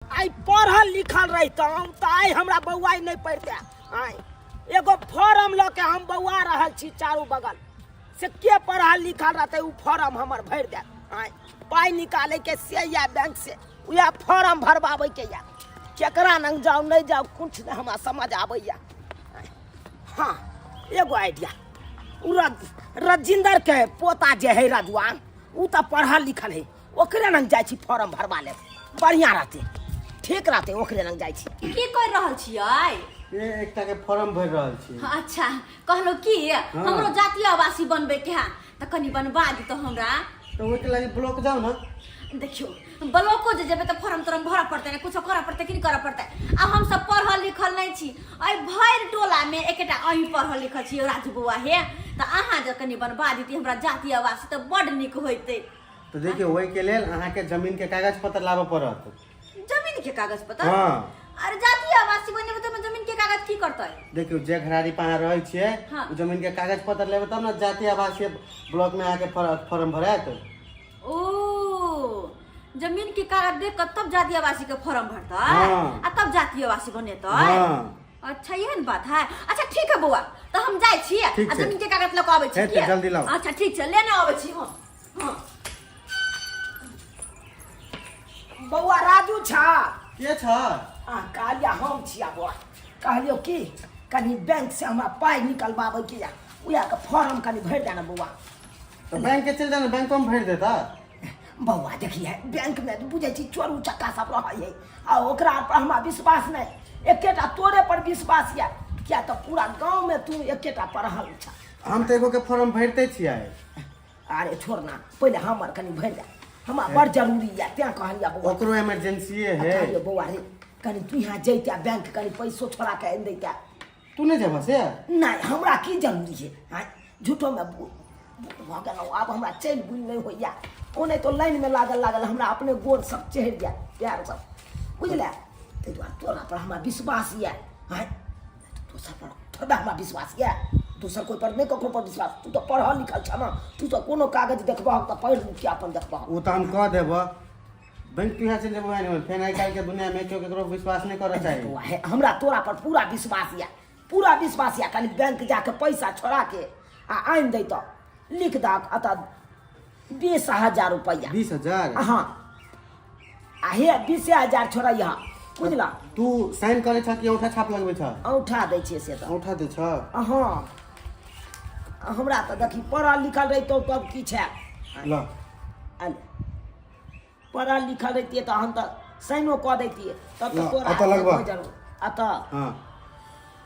आइ पढ़ल लिखल रहितहुँ तऽ आइ हमरा बौआइ नहि पड़ितै। आइ एगो फॉर्म लऽ के हम बौआ रहल छी चारू बगल से, के पढ़ल लिखल रहतै ओ फॉर्म हमर भरि देत। आइ पाइ निकालैके से या बैंक से उएह फॉर्म भरबाबैके या केकरा लग जाउ नहि जाउ कुछ नहि हमरा समझ आबैया। हाँ एगो आइडिया, ओ रजिंदर के पोता जे है रजुआ, ओ तऽ पढ़ल लिखल है, ओकरे लग जाइ छी फॉर्म भरबा लेब, बढ़िआँ रहतै, ठीक रहतै, ओकरे लग जाइ छी। की कर रहल छियै? ए एकटा के फॉर्म भरि रहल छी। अच्छा कहलहुँ की, हमरो जातीय आवासीय बनबै के है तऽ कनि बनबा दितौ हमरा। तऽ ओहिके लागि ब्लॉक जाउ ने। देखियौ ब्लॉको जे जेबै तऽ फॉर्म तोरम भरऽ पड़तै ने, कुछो करऽ पड़तै कि नहि करऽ पड़तै? आ हम सब पढ़ल लिखल नहि छी, एहि भरि टोलामे एकेटा अहीं पढ़ल लिखल छी राजू बौआ हे, तऽ अहाँ जे कनि बनबा दिती हमरा जातीय आवासीय तऽ बड्ड नीक होइतै। तऽ देखियौ ओहिके लेल अहाँके जमीनके कागज पत्र लाबऽ पड़त। जमीन के कागज पत्र? हाँ। अरे जातीय आवासीय बनेबै तऽ ओहिमे जमीन के कागज की करतै? देखियौ जे घरारी पर अहाँ रहै छियै हाँ। ओ जमीन के कागज पत्र लेबै तब ने जातीय आवासीय ब्लॉक में अहाँके फॉर्म भरायत। ओ जमीन के कागज देख कऽ तब जातीय आवासीय के फॉर्म भरतै? हाँ। आ तब जातीय आवासीय बनेतै? हाँ। अच्छा एहन बात है। अच्छा ठीक है बौआ, तऽ हम जाइ छी ठीक आ छै। जमीन के कागज लऽ कऽ आबै छी। हेतै, की? जल्दी लाउ। अच्छा ठीक छै, लेने आबै छी हम। हाँ। बौआ राजू छा? के छ? आ कहलिया हम छिया बौआ, कहलियौ कि कनि बैंक से हमरा पाइ निकलबाबै के या उएह के फॉर्म कनि भरि दे ने बौआ। तऽ बैंक के चलि जा ने, बैंको में भरि देता। बौआ देखिए बैंक में बुझै छी चोर उचक्का सब रहै है आ ओकरा पर हमरा विश्वास नहि, एकेटा तोरे पर विश्वास यऽ, किया तऽ पूरा गाँव में तू एकेटा पढ़ल छ। हम तऽ एगो के फॉर्म भरिते छियै। अरे छोड़ ना, पहिले हमर कनि भरि दे, हमरा बड़ जरूरी यऽ तें कहलियै बौआ। ओकरो इमरजेंसीए है। कहलियै बौआ रे कनि तू यहाँ जैते बैंक कनि पैसो छोड़ा के आनि दैते। तू नहि जेबह से? नहि हमरा की जरूरी है, आँय झूठोमे भऽ गेलहुँ, आब हमरा चलि बुलि नहि होइए, ओने तो लाइनमे लागल लागल हमरा अपने गोड़ सब चढ़ि जायत पैर सब, बुझले? ताहि दुआरे तोरा पर हमरा विश्वास यऽ। आँय दोसर पर थोड़बे हमरा विश्वास यऽ, दोसर कोइ पर नहि ककरो पर विश्वास। तू तऽ पढ़ल लिखल छह ने, तू तऽ कोनो कागज देखबहक तऽ पढ़ि लिखि अपन देखबहक। ओ तऽ हम कह देबह, बैंक तू यहाँ चलि जेबह एने, फेर आइ काल्हिके दुनियामे केओ ककरो विश्वास नहि करऽ चाही। बौआ हे, हमरा तोरा पर पूरा विश्वास यऽ, पूरा विश्वास यऽ, कनि बैंक जाके पैसा छोड़ा के आ आनि दैतऽ, लिख दहक अतऽ 20,000 रुपैआ। 20,000? हाँ आ हे 20,000 छोड़ैया, बुझला? तू साइन करै छह कि औंठा छाप लगबै छह? औंठा दै छियै से तऽ। औंठा दै छह? हाँ हमरा तऽ देखी पढ़ल लिखल रहितौ तब की छै। ल अले पढ़ल लिखल रहितियै तऽ हम तऽ साइनो कऽ दैतियै तब तऽ ल, तोरा एतऽ लगबह। कोइ जरूर एतऽ। हाँ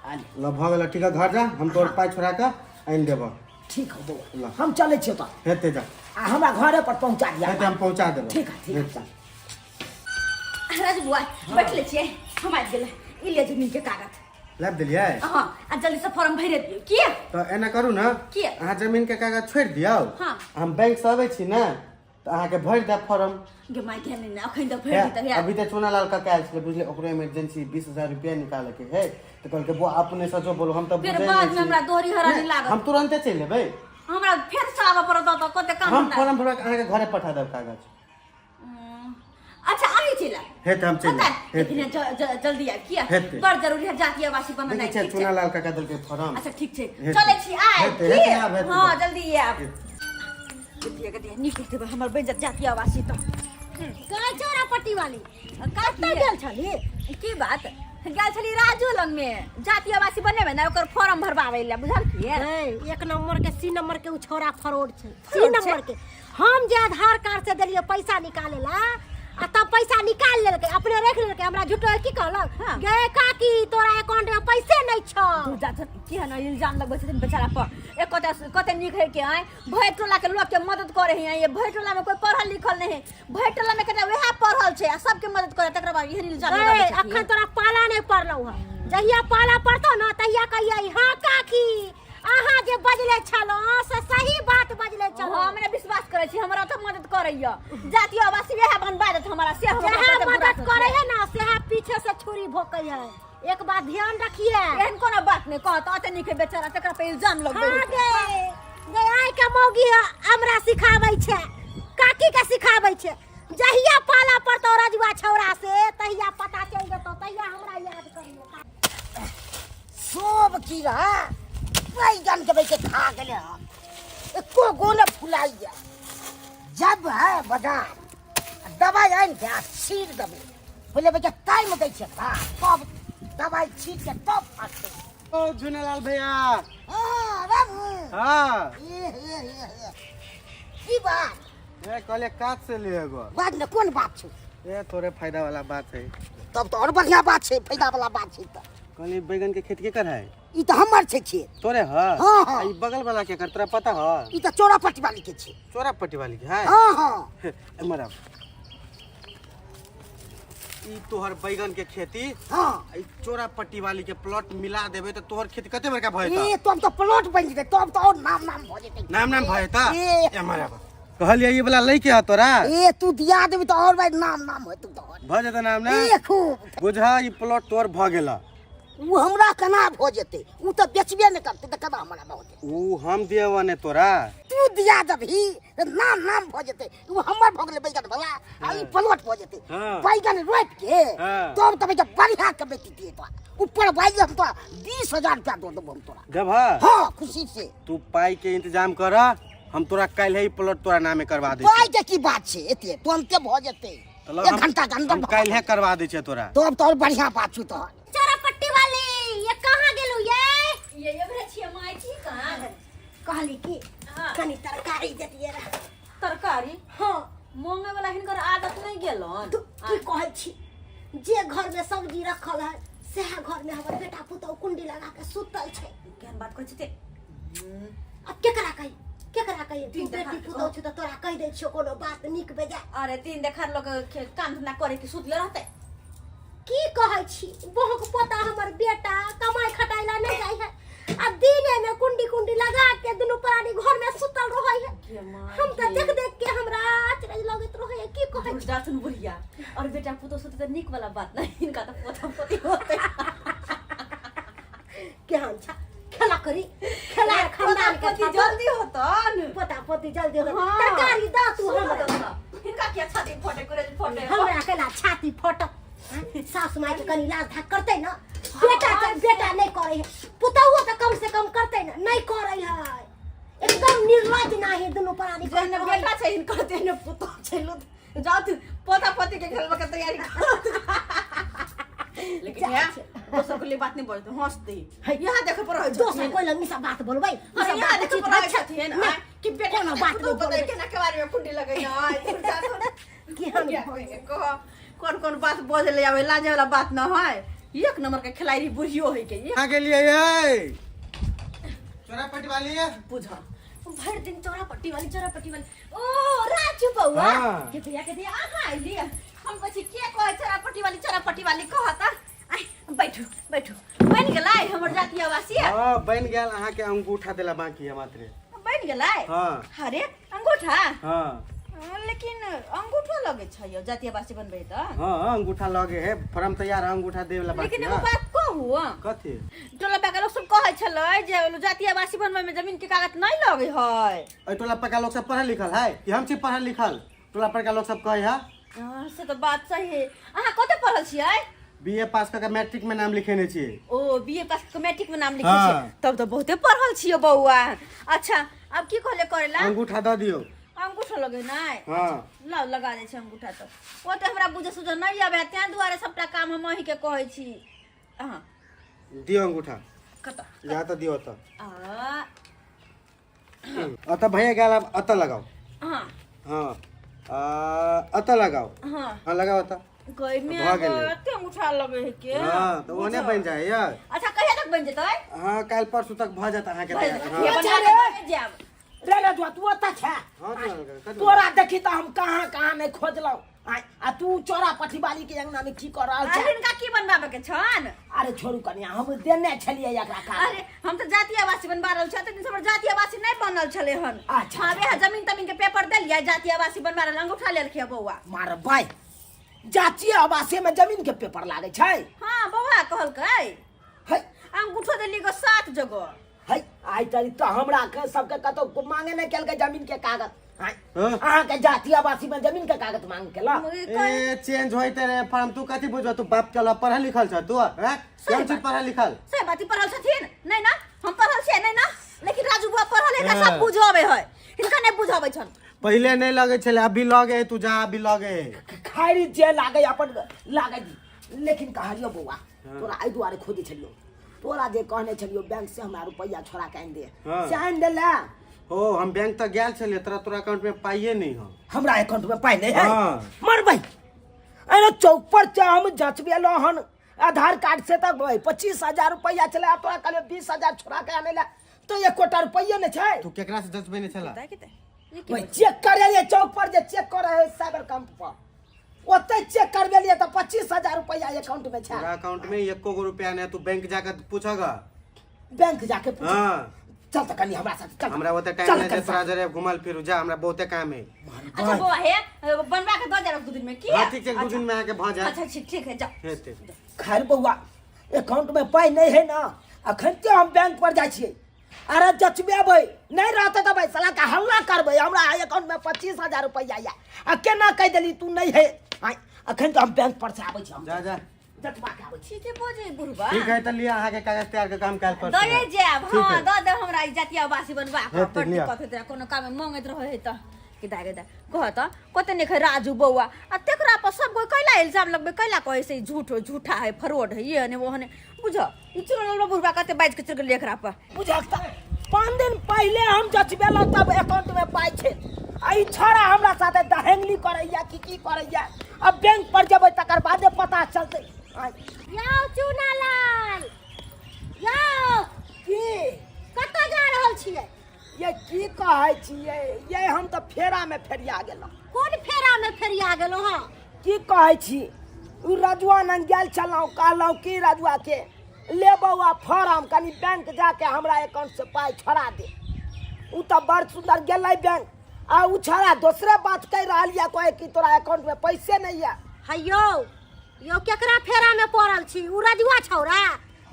आले ल भऽ गेल, ठीक है, घर जा, हम तोर पाइ छोड़ा कऽ आनि देबह। ठीक हौ बौआ, ल। हम चलै छियौ तऽ। हेतै जा। आ हमरा घरे पर पहुँचा दिया। हेतै, हम पहुँचा देबह। ठीक है, ठीक है, हेतै। चल। राजू बुआ बैठ ले छियै, हम आबि गेलै, ई ले जमीन के कागज। लाबि देलियै? हाँ आ जल्दी से फॉर्म भरि दियौ। किया? तऽ एना करू ने। किया? अहाँ जमीन के कागज छोड़ि दियौ। हाँ। हम बैंक से अबै छी ने तऽ अहाँके भरि देब फॉर्म। गे माय के नहि ने अखन तऽ भरि दितऽ हे। अभी तऽ चुनालाल काका आयल छलै बुझलियै, ओकरो इमरजेंसी 20,000 रुपया निकाले के है, तऽ कहलकै बौआ अपने से जो बोलो, हम तऽ फेर बुझै बाद नहि में छी। हमरा दोहरी हरानी नहि, लागत। हम तुरन्ते चलि एबै। हमरा फेर से आबऽ पड़त तऽ कते काम हम धंधा। फॉर्म भरा के अहाँके घरे पठा देब कागज। अच्छा अहीं चलि आयब। हेतै, हम चलि पता आयब, है, हेतै। लेकिन जल्दी आयब किया? हेतै। बड़ जरूरी है जातीय आवासीय बनेनाइ, देखै छियै ठीक छै? चुनालाल काका देलकै फॉर्म। अच्छा ठीक छै, हेतै। चलै छी आइ हेतै, की? हेतै, आब हेतै। हाँ जल्दी आयब। हेतै। गतिया गतिया नीक हेतै हमर बनि जायत जातीय आवासीय तऽ। कहाँ चौरा पट्टी वाली कतऽ गेल छली? की बात गेल छली राजू लग में जातीय आवासीय बनेबै ने ओकर फॉर्म भरबाबै लए, बुझल की? ए, एक नंबर के सी नंबर के उ छौरा फरोड छै। सी फरोड छै? नंबर के हम जे आधार कार्ड से देलियै पैसा निकाले ला आ तब पैसा निकाल लेलकै, अपने रख लेलकै। हमरा झूठो की कहलक? हाँ। गे काकी तोरा अकाउंट में पैसे नहीं छौ। तू जा की है ना इल्जाम लगबै छथिन बेचारा पर। एक कते कते नीक है के आय भरि टोला के लोग के मदद करे है, ये भरि टोला में कोई पढ़ल लिखल नहीं है, भरि टोला में कते वएह पढ़ल छै आ सबके मदद करे, तकरा बाद एहन इल्जाम गे, लगाबै छथिन। अखन तोरा पाला नहीं पड़लौ है, जहिया पाला पड़तौ ना तहिया कहिया हाँ काकी अहाँ जे बजले छलहुँ से सही बात बजले छलहुँ। हम नहि विश्वास करै छी, हमरा तऽ मदद करैया जातीय आवासीय वएह बनबा देत हमरा से हमरा जहाँ बड़ बुरा मदद सोच करे है। है ना सेहा पीछे से छुरी भोकै है, एक बात ध्यान रखिए। एहन कोनो बात नहि कहत, अते नीक है बेचारा तकरा पे इल्जाम लगबै हाँ है। गे गे आइ के मौगी हमरा सिखाबै छै, काकी के सिखाबै छै, जहिया पाला पड़तौ रजुआ छौड़ा से तहिया सब्जी रहे बैगन के बेचे खा गेले हन एको गो ने फुलाइया जब है बाजार आ दवाइ आनि के आ छीट देबै पहिले बेचे टाइम दै छै खा तब दवाइ छीट के तब फटतै। ओ झुनेलाल भैया। हाँ बाबू। हाँ। ए हे हे हे की बात? ए कहले काट से लिए एगो। बात ने कोन बात छै? ए थोड़े फायदा वाला बात है। तब तो और बढ़िया बात छै, फायदा वाला बात छै। तऽ कहली बैगन के खेत के कर है? ई तऽ हमर छै खेत। तोरे ह? हाँ, हाँ। आ ई बगल वाला के कर, तोरा पता ह? ई तऽ चोरा पट्टी वाली के छै। चोरा पट्टी वाली के है? हाँ हाँ। एमहर आब। ई तोहर बैगन के खेती। हाँ। आ ई चोरा पट्टी वाली के प्लॉट मिला देबे तऽ तोहर खेती कते बड़का भऽ जेतौ? ए तब तऽ प्लॉट बनि जेतै, तब तऽ और नाम नाम भऽ जेतै। नाम नाम भऽ जेतौ? ए। एमहर आब। कहलियै ई वाला लै के ह तोरा? ए तू दिया देबी तऽ और भाई नाम नाम हेतौ तोहर। भऽ जेतौ नाम ना? ए खूब। बुझा ई प्लॉट तोहर भऽ गेल। उ हमरा केना भऽ जेतै? उ तऽ बेचबे नहि करतै तऽ केना हमरा भऽ जेतै? उ हम दियब ने तोरा। तू दिया देबही तऽ नाम नाम भऽ जेतै। उ हमर भऽ गेलै बैगन वाला आ ई प्लॉट भऽ जेतै। हाँ। बैगन रोपि के हाँ। तब तब जे बढ़िया कमेती दिए तोरा। ऊपर भाई हम तोरा 20,000 रुपया दऽ देबो हम तोरा। देबह? हाँ खुशी से। तू पाई के इंतजाम कर, हम तोरा काल्हि ही प्लॉट तोरा नामे करवा दै पाई के की बात छै, एते तुरंते भऽ जेतै। तऽ एक घंटा के अंदर हम काल्हि करवा दै छियै तोरा। तब तऽ और बढ़िया बात छौ तोहर। चोरा पट्टी वाली ये कहाँ गेलू ये? ये भरे छियै माय की कहाँ? कहली की हाँ। कनी तरकारी देतियै रह। तरकारी? हाँ। मांगे वाला हिनकर आदत नहीं गेलन। तू की कहै छी, जे घर में सब्जी रखल है सएह घर में हमर बेटा पुतहु कुंडी लगा के सुतल छै। केहन बात कहै छी ते? अब केकरा कही, केकरा कही? तू दिन बेटी देखार पुतहु छौ तऽ तोरा कहि दै छियौ कोनो बात नीक बेजाय। अरे दिन देखार लोग काम धंधा करे के सुतले रहतै। की कहै छी, बहुक पोता हमर बेटा कमाई खटाई ला नहीं जाइ है आ दिने में कुंडी कुंडी लगा के दुनू प्राणी घर में सुतल रहै है। गे माय हम तऽ गे। देख देख के हमरा अचरज लगैत रहै है। की कहै छी? जाथुन बुढ़िया और बेटा पुतोह सुतै तऽ नीक वाला बात नहीं, हिनका तऽ पोता पोती होतै। केहन छ खेला करी खेला ए, खानदान के पोता पोती खातिर। जल्दी होतन। पोता पोती जल्दी होतन। हाँ। तरकारी दऽ तू सुन हमरा। तऽ, हिनका किया छाती फटे करे फटे? हमरा केना छाती फटत? सासु माय के कनी लाज धाक करतै ना? बेटा तऽ बेटा नहीं करे है, पुतहुओ तऽ कम से कम करतै ना, नहीं करे है। एकदम निर्लज नाही दुनू प्राणी। जेहने बेटा छै हिनकर तेहने पुतोह छै। लुत जाउ पोता पोती के खेलबा के तैयारी करत। लेकिन जा यहाँ छै। दोसर के लिए बात नहीं बोलते, हंसते यहाँ देखे पर रहै दोसर छथिन। कोई लग ई सब बात बोलबै? ई हाँ, सब यहाँ बात देखे उचित पर रहै होइ छै? छथिन, नहि, आँय, कि बेटा कोनो बात पुतोह नहि के बोलबै। केना के बारे में कुंडी लगैना केहन कह कौन कौन बात बजले आवे, लाजे वाला बात न है। एक नंबर के खिलाड़ी बुढ़ियो है के कहाँ गेलियै यै? चोरा पट्टी वाली? बुझ भरि दिन चोरा पट्टी वाली चोरा पट्टी वाली। ओ राजू बौआ। हाँ। के भैया के दिया अहाँ अइली। हम कहै छी के कहै चोरा पट्टी वाली चोरा पट्टी वाली कहता। आइ बैठू बैठू। बनि गेलै हमर जाति आवासीय? हाँ बनि गेल, अहाँ के अंगूठा देला बाकी है मात्र। बनि गेलै? हाँ। अरे अंगूठा? हाँ। लेकिन अंगूठो लगे छै यौ जाति आवासीय बनबै तऽ? हाँ अंगूठा लगे है, फॉर्म तैयार है, अंगूठा देवे ला बाकी लेकिन एगो है। बात कहू? कथी? टोला पाका लोग सब कहै छलै जे जाति आवासीय बनबै में जमीन के कागज नहीं लगे है। एहि टोला पका लोग सब पढ़ल लिखल है कि हम छी पढ़ल लिखल? टोला पर का लोग सब कहै है। हाँ, से तऽ बात सही है। अहाँ कते पढ़ल छियै? बीए पास कऽ के मैट्रिक में नाम लिखेने छियै। ओ बीए पास कऽ मैट्रिक में नाम लिखे हाँ। छियै, तब तऽ बहुते पढ़ल छियै बौआ। अच्छा अब की कहले करेला? अंगूठा दऽ दियौ। अंगूठा लगे नहि? हाँ। लाउ लगा दै छै अंगूठा। तऽ ओते हमरा बुझे सुझे नहि आबै, तें दुआरे सबटा काम हम अहीं के कहै छी। अहाँ दियौ अंगूठा। कतऽ? यहाँ तऽ दियौ ओतऽ। आ अतऽ भैया गेल, आब अतऽ लगाउ। हाँ। हाँ अतऽ लगाउ। हाँ। हाँ लगाउ अतऽ। गई में भऽ गेलै। एते अंगूठा लगे है के? हाँ तऽ ओने बनि जाए यार। अच्छा कहिया तक बनि जेतै? हाँ काल्हि परसू तक भऽ जायत अहाँके बनि तैयार। जेतै। हाँ। बना के जायब। रे रे तू ओतऽ छे? हाँ, तो तोरा देखी तऽ हम कहाँ कहाँ नहि खोजलहुँ। आ तू चोरा पट्टी वाली के अंगना में की कर रहल आ छे? हिनका की बनबाबे के छन? अरे छोड़ू कनिया, हम देने छलियै एकरा कागज। अरे हम तऽ जाति आवासीय बनबा रहल छी, एते दिन से हमर जाति आवासीय नहि बनल छलै हन। अच्छा। हाँ वएह जमीन तमीन के पेपर देलियै, जाति आवासीय बनबा रहल, अंगूठा लेलखिन बौआ। मार बाय, जातीय आवासीय में जमीन के पेपर लागे छै? हाँ बौआ कहलकै। है अंगूठो देलियै गो 7 जगह। है आइ तरी तऽ हमरा के सबके कतौ मांगे नहि केलकै जमीन के कागज। आँय, हाँ? अहाँके जाति आवासी में जमीन के कागज मांग के ला ए चेंज होइते रहे फॉर्म तू कथी बुझबा तू बाप के अलावा पढ़ल लिखल छ तू हैं केहन छी पढ़ल लिखल से बात ई पढ़ल छथिन नहीं ना हम पढ़ल छियै नहीं ना लेकिन राजू बुआ पढ़ल है सब हाँ। बुझाबै है हिनका नहीं बुझाबै छन पहिले नहीं लगे छले अभी लगे है, तू जा अभी लगे है। खाली जे लागे अपन लागे दी लेकिन कहलियो बौआ तोरा एहि दुआरे खोजै छलियो तोरा जे कहने छलियो बैंक से हमरा रुपैआ छोड़ा के आनि दे हाँ। से आनि देला ओ हम बैंक तक गेल छलियै तोरा तोरा अकाउंट में पाइए नहीं हो हमरा अकाउंट में पाइ नहीं है हाँ। मरबै अरे चौक पर च हम जँचबेलहुँ हन आधार कार्ड से तऽ 25,000 रुपैआ छलै आ तोरा कहलियै 20,000 छोड़ा के आनै लए तऽ एकोटा रुपैए नहि छै तू केकरा से जचबे नहीं छला वही चेक करेलियै चौक पर जे चेक करे है साइबर कैंप पर ओतै चेक करबेलियै तऽ 25,000 रुपैआ अकाउंट में छै तोरा अकाउंट में एको गो रुपया नहीं है, तू बैंक जाकर पूछगा बैंक जाके पूछ हाँ चल तऽ कनि हमरा साथ चल हमरा ओते टाइम चल नहीं कनि छै तोरा जरे घुमल फिरू जा हमरा बहुते काम है अच्छा बौआ हे बनवा के दऽ जाब 2 दिन में की हाँ ठीक छै 2 दिन में अहाँके भऽ जायत अच्छा ठीक ठीक है जाओ हेतै खैर बौआ अकाउंट में पाइ नहीं है ना अखन ते हम बैंक पर जाइ छियै अरे जचबेबै नहीं रहते तऽ भाई साला के हल्ला करबै हमरा अकाउंट में 25,000 रुपैआ या आ केना कहि देली तू नहीं है आँय, अखन तऽ हम बैंक पर से आबै छी हम जा जा जचबा के आबै छी ठीके बजै बुढ़बा ठीक है तऽ लिअ अहाँके कागज तैयार के काम काल्हि परसू दए हैत। जायब ठीक हाँ है। दऽ देब हमरा ई जाति आवासी बनवा कऽ हेतै, बड़ लिअ। दिक्कत होइत रहै कोनो काम मंगैत रहै है तऽ कि दाय गे दाय कह तऽ कते नीक है राजू बौआ आ तेकरा पर सब कोई कैला इल्जाम लगबे कैला कहै से ई झूठ झूठा है फ्रॉड है ये ने वो ने बुझ ई चुनल बुढ़बा कते बाजि के चलि गेलै एकरा पर बुझक तऽ 5 दिन पहिले हम जचबेलहुँ तब अकाउंट में पाइ छै आ ई छोड़ा हमरा साथे दहेंगली करैया की की करैया अब बैंक पर जेबै तकर बादे पता चलतै आँय, यौ चुनालाल यौ की कतऽ जा रहल छियै ये की कहै छियै ये हम तऽ फेरा में फेरिया गेलहुँ कोन फेरा में फेरिया गेलहुँ हँ की कहै छी ओ रजुआ नंग गेल छलहुँ कहलहुँ की रजुआ के ले बौआ फॉर्म कनि बैंक जाके हमरा अकाउंट से पाइ छोड़ा दे ओ तऽ बड़ सुंदर गेलै बैंक आ ओ छोड़ा दोसरे बात कहि रहल यऽ कहै कि तोरा अकाउंट में पैसे नहीं यऽ हैयौ यौ केकरा फेरा में पड़ल छी उ रजुआ छौड़ा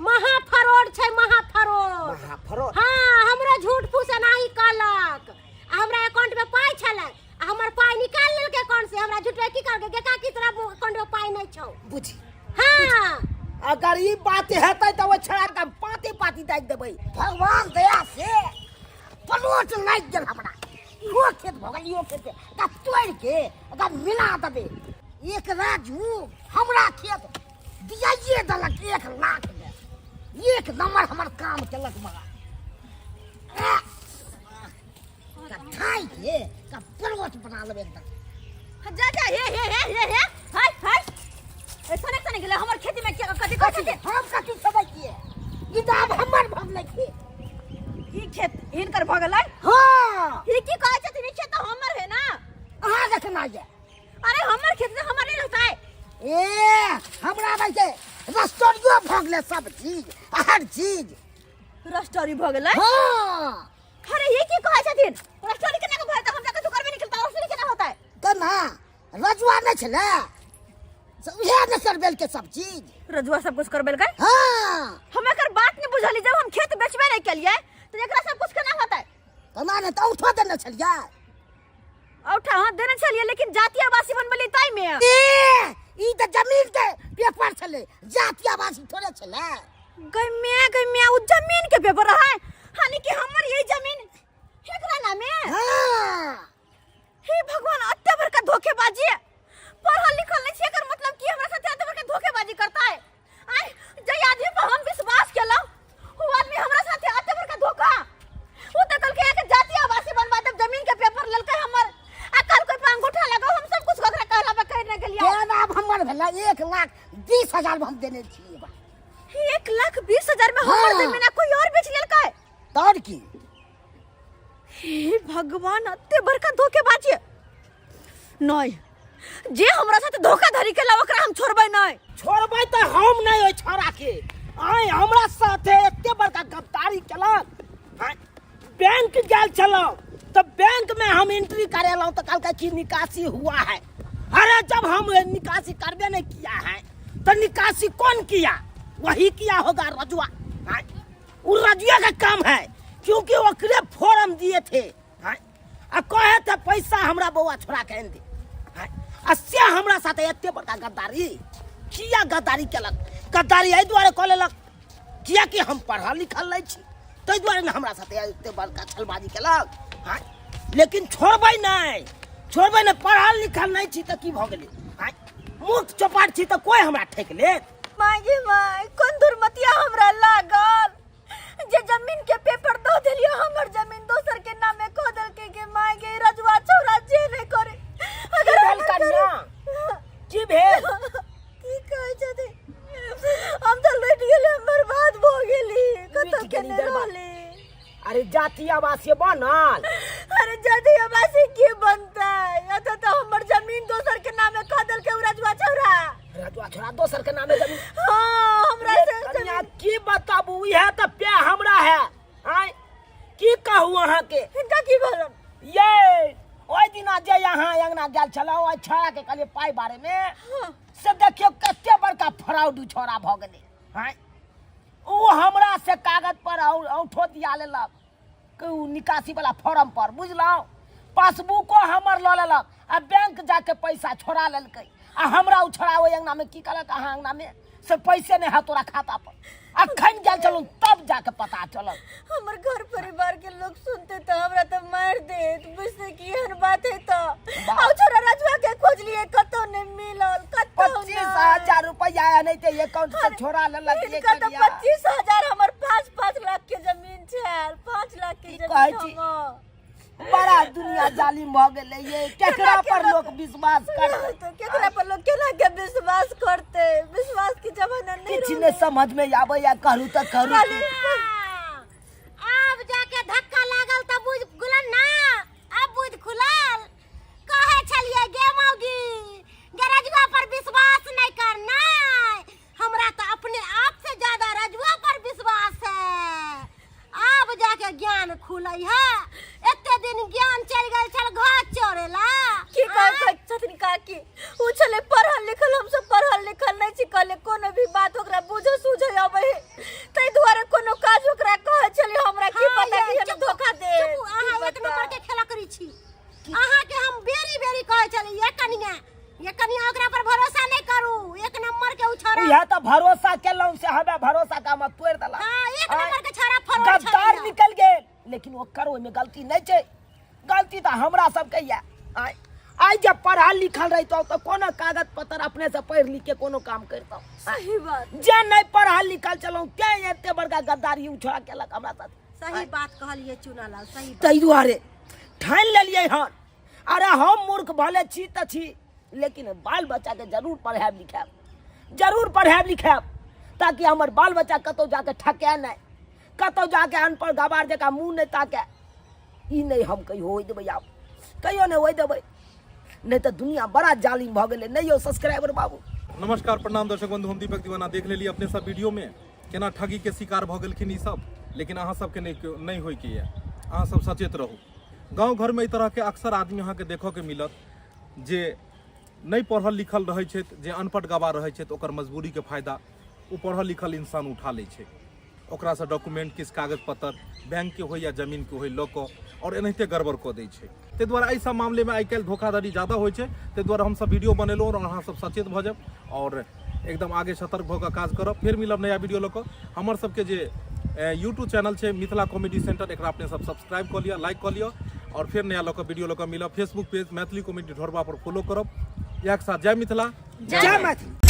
महा फरोड छै महा फरोड महा फरोड हाँ हमरो झूठ फूस एनाही कहलक आ हमरा अकाउंट में पाइ छलै आ हमर पाइ निकाल लेलकै अकाउंट से हमरा झूठे की कहलकै गे काकी तोरा अकाउंट में पाइ नहि छौ बुझी हाँ अगर ई बात हेतै तऽ ओहि छौड़ा के पाती पाती दागि देबै भगवान दया से प्लॉट लागि गेल हमरा इहो खेत भऽ गेल इहो खेत एकरा तोड़ि के एकरा मिला देबै एक राजू हमरा खेत दियाइए देलक 1 लाख मे एक नंबर हमर काम केलक मगर ठाइ के एकरा प्लॉट बना लेबै एकदम जा जा हे हे हे हे हे हाय हाय ए सने सने गेलै हमर खेती में के कथी कहै कथी छथिन हम कथी खेबै किए ई तऽ आब हमर भऽ गेलै खेत ई खेत हिनकर भऽ गेलै हाँ ई की कहै छथिन ई खेत तऽ हमर है ना अहाँ देखना ये अरे हमर खेत से हमर नहीं रहतै ए हमरा आबै छै रस्टोरियो भऽ गेलै सब चीज हर चीज रस्टोरी भऽ गेलै हाँ अरे ये की कहै छथिन रस्टोरी केना के भऽ हम जाके करबे नहीं केलता रस्टोरी केना होतै केना रजुआ नहि छलै से उएह ने करबेलकै सब चीज रजुआ सब कुछ करबेलकै हाँ हम एकर बात नहीं बुझली जब हम खेत बेचबे नहीं केलिए तो एकरा सब कुछ केना होतै केना नहि तऽ औठो देने छलियै औठा हाँ देने छलिए लेकिन जाति आवासी बनबली ताई में ए ई तऽ जमीन के पेपर छलै जाति आवासी थोड़े छलै गम्या गम्या उ जमीन के पेपर रहे हानि कि हमर ये जमीन एकरा नामे हाँ हे भगवान अत्ते बड़का धोखेबाजी पढ़ल लिखल नहीं छी एकर मतलब कि हमरा साथे अत्ते बड़का धोखेबाजी करता है आय जे आदमी पर हम विश्वास केलहुँ वो आदमी हमरा साथे अत्ते बड़का धोखा वो तो कल के एक जाति आवासी बनवा देब जमीन के पेपर लेलकै हमर आ कल कोई पर अंगूठा लगाओ हम सब कुछ ओकरा कहला पर कहि नहि गेलियै तेहन आब हमर भेलै 1,20,000 मे हम देने छियै बा 1,20,000 में हमर हाँ। जमीन आ कोई और बेच लेलकै तोर की हे भगवान अत्ते बड़का धोखेबाजी नहीं जे हमरा साथ धोखाधड़ी केला ओकरा हम छोड़बै नहीं छोड़बै तऽ हम नहि ओहि छौड़ाके आय हमरा साथे एते बड़का गद्दारी केलक आँय, बैंक गेल छलहुँ तऽ बैंक में हम एंट्री करेलहुँ तऽ कहलकै कि निकासी हुआ है अरे जब हम निकासी करबे नहीं किया है तो निकासी कौन किया वही किया होगा रजुआ आँय, वो रजुआ का काम है क्योंकि ओकरे फॉर्म दिए थे आँय, आ कहे थे पैसा हमरा बौआ छोड़ा के आनि दे। आ से हमरा साथे एते बड़का गद्दारी किया गद्दारी केलक? गद्दारी एहि दुआरे कऽ लेलक कियाकि हम पढ़ल लिखल नहि छी, ताहि दुआरे ने हमरा साथे एते बड़का छलबाजी केलक। हाँ, लेकिन छोड़बै नहि, छोड़बै नहि। पढ़ल लिखल नहि छी तऽ की भऽ गेलै? हाँ, मूर्ख चौपाट छी तऽ कोइ हमरा ठकि लेत? माय गे माय, कोन दुर्मतिया हमरा लागल जे जमीन के पेपर दऽ देलियै, हमर जमीन दोसर के नामे कऽ देलकै। गे माय गे, रजुआ छौड़ा जे नहि करे। की भेल कन्या, की भेल? की कहै छथिन, हम तऽ लुटि गेली, हम बर्बाद भऽ गेली, कतऽ लुटि के गेली, नहि बर्बाद। रहली। अरे जाति आवासीय बनल? अरे जाति आवासीय के बनतै? एतऽ तऽ हमर जमीन दोसर के नामे कऽ देलकै उ रजुआ छौड़ा। रजुआ छोड़ा दोसर के नामे जमीन? हाँ, हमरा ये से कन्या जमीन। की बताबू, इएह तऽ पे हमरा है। आँय, की कहू अहाँके? हिनका की भेलन? ये ओहि दिना जे अहाँ अंगना गेल छलहुँ, ओहि छौड़ा के कहलियै पाइ बारे में, से देखियौ कते बड़का फ्रॉड छौड़ा भऽ गेलै। आँय, ओ हमरा से कागज पर औंठो दिया लेलक कि उ निकासी वाला फॉर्म पर, बुझलहुँ? पासबुको हमर लऽ लेलक आ बैंक जाके पैसा छोड़ा लेलकै। आ हमरा ओ छोड़ा ओहि अंगना में की कहलक, अहाँ अंगना में से पैसे नहीं है तोरा खाता पर। अखन गेल छलहुँ तब जाके पता चलल। हमर घर परिवार के लोग सुनते तो हमरा तो मार देत, बुझते कि एहन बात है तो। आ छोरा रजुआ के खोजलिए, कतौ नहीं मिलल, कतौ पच्चीस हजार रुपया एनाहिते अकाउंट से छोड़ा लेलक। ये हिनका तो कनिया। 25,000, हमर 5-5 लाख के जमीन छै, 5 लाख के की जमीन कहै छी? हमर। बड़ा दुनिया जालिम भऽ गेलै। ये केकरा पर लोक विश्वास करतै? तो केकरा पर लोग केना के विश्वास करते? विश्वास के जमाना नहीं किछु रहलै। नहि समझ में आबैया, करू तऽ करू की? आब जाके धक्का लागल तऽ बुझ गुलन ना, अब बुझ खुलल। कहे छलिए गे मौगी, गे रजुआ पर विश्वास नहीं करना। हमरा तऽ अपने आप से ज्यादा रजुआ पर विश्वास है। आब जाके ज्ञान खुलै है, एते दिन ज्ञान चलि गेल छल घर चोरेला। की कहै छथिन काकी? उ छलै पढ़ल लिखल, हम सब पढ़ल लिखल नहीं छी। कहले कोनो भी बात ओकरा बुझे सूझे अबै है, ताहि दुआरे कोनो काज ओकरा कहै छलै। हमरा की हाँ, पता ये कि हम चुप, धोखा दे। चुप, अहाँ एक नंबर के खेला करै छी। अहाँ के हम बेरी बेरी कहै छली, ये कनिया, ये कनिया, ओकरा पर भरोसा नहीं करू, एक नंबर के उ छोरा। इएह तऽ भरोसा केलहुँ से हमे भरोसा के हमर तोड़ि देलक। हाँ, एक आँय, नंबर के छोरा फरोड़ गद्दार छलैया। निकलि गेल। लेकिन ओकर ओहिमे गलती नहि छै, गलती तऽ हमरा सबके यऽ। आँय, आइ जे पढ़ल लिखल रहितहुँ तऽ कोनो कागज पत्र अपने से पढ़ि लिख के कोनो काम करितहुँ। सही बात। जे नहि पढ़ल लिखल छलहुँ तें एते बड़का गद्दारी उ छोड़ा केलक हमरा साथ। सही बात कहलिए चुनालाल, सही बात। ताहि दुआरे ठानि लेलियै हन। अरे हम मूर्ख भले छी तऽ छी, लेकिन बाल बच्चाके जरूर पढ़ायब लिखायब, जरूर पढ़ायब लिखायब, ताकि हमर बाल बच्चा कतहु जाके ठकाय नहि, कतहु जाके अनपढ़ गवार जकाँ मुँह नहि ताके। ई नहि हम कहियो होय देबै, आब कहियो नहि होय देबै, नहि तऽ दुनिया बड़ा जालिम भऽ गेलै। नहि यौ सब्सक्राइबर बाबू। नमस्कार, प्रणाम दर्शक बंधु, हम दीपक दीवाना। देख लेलिए अपने सब वीडियो में केना ठगी के शिकार भऽ गेलखिन ई सब, लेकिन अहाँ सबके नहि होइके यऽ, अहाँ सब सचेत रहू। गाँव घरमे एहि तरहके अक्सर आदमी अहाँके देखऽके मिलत जे नहि पढ़ल लिखल रहै छथि, जे अनपढ़ गवार रहै छथि, ओकर मजबूरीके फायदा ओ पढ़ल लिखल इंसान उठा लै छै। ओकरासँ डॉक्यूमेंट, किछु कागज पत्तर बैंकके होइ या जमीनके होइ, लऽ कऽ आओर एनाहिते गड़बड़ कऽ दै छै। ताहि दुआरे एहि सब मामलेमे आइ काल्हि धोखाधड़ी ज्यादा होइ छै। ताहि दुआरे हमसब वीडियो बनेलहुँ आओर अहाँ सब सचेत भऽ जायब आओर एकदम आगे सतर्क भऽ कऽ काज करब। फेर मिलब नया वीडियो लऽ कऽ। हमर सबके जे यूट्यूब चैनल छै मिथिला कॉमेडी सेंटर, एकरा अपने सब सब्सक्राइब कऽ लिअ, लाइक कऽ लिअ आओर फेर नया लऽ कऽ वीडियो लऽ कऽ मिलब। फेसबुक पेज मैथिली कॉमेडी ढोरबा पर फॉलो करब। इएह के साथ जय मिथिला, जय मैथिली।